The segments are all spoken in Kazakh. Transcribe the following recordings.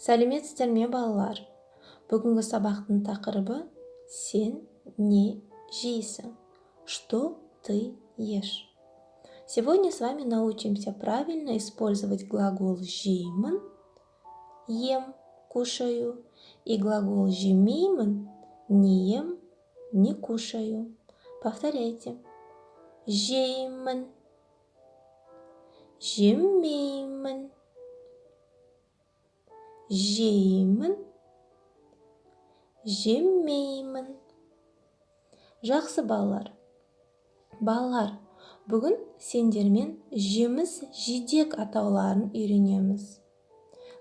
Сәлеметсіздер ме, балалар? Бүгінгі сабақтың тақырыбы: сен не жейсің? Что ты ешь? Сегодня с вами научимся правильно использовать глагол жеймін, ем, кушаю, и глагол жемеймін, не ем, не кушаю. Повторяйте. Жеймін, жемеймін, жеймін, жемеймін. Жақсы, балалар. Балалар, бүгін сендермен жеміс жидек атауларын үйренеміз.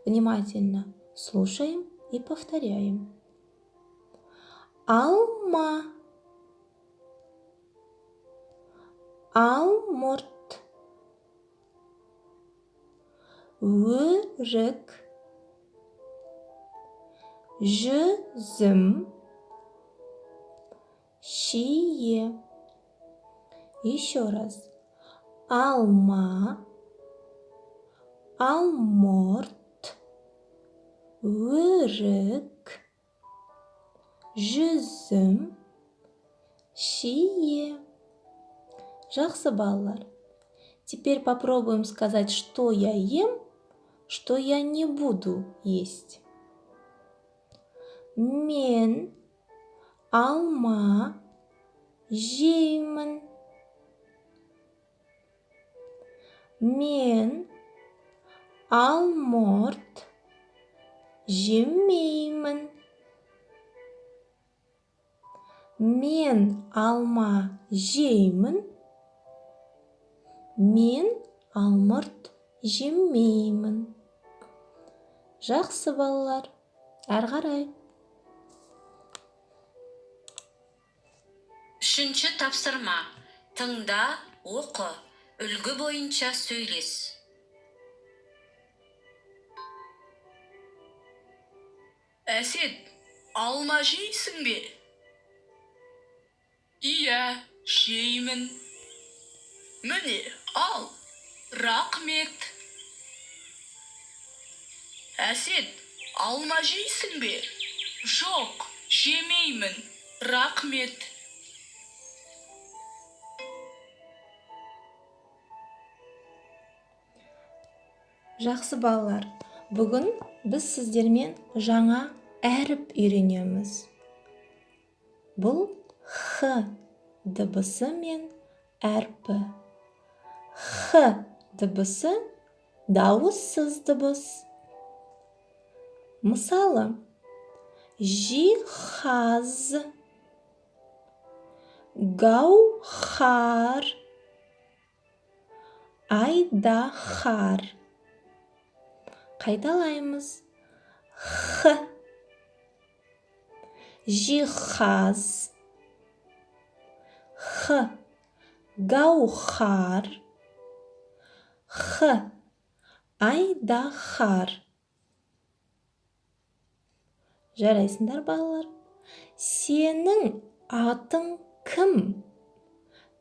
Внимательно слушаем и повторяем. Алма, алмұрт, өрік, жүзім, шие. Еще раз. Алма, алмұрт, өрік, жүзім, шие. Жақсы, балалар. Теперь попробуем сказать, что я ем, что я не буду есть. Мен алма жеймін. Мен алмұрт жемеймін. Мен алма жеймін. Мен алмұрт жемеймін. Жақсы, балалар. Әрі қарай. Үшінші тапсырма. Тыңда, оқы. Үлгі бойынша сөйлес. Әсет, алма жейсің бе? Иә, жеймін. Міне, ал. Рақмет. Әсет, алма жейсің бе? Жоқ, жемеймін. Рақмет. Жақсы, балалар. Бүгін біз сіздермен жаңа әріп үйренеміз. Бұл х дыбысы мен әрпі. Х дыбысы дауыссыз дыбыс. Мысалы, жиһаз, гауһар, айдаһар. Қайталаймыз. Х. Жиһаз. Х. Гауһар. Х. Айдаһар. Жарайсыңдар, балалар. Сенің атың кім?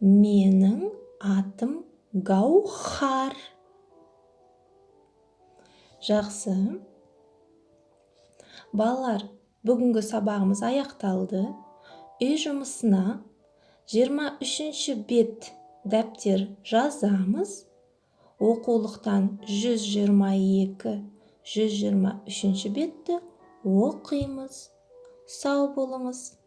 Менің атым Гауһар. Жақсы. Балалар, бүгінгі сабағымыз аяқталды. Үй жұмысына 23 бет дәптер жазамыз. Оқулықтан 122, 123 бетті оқимыз. Сау болыңыз.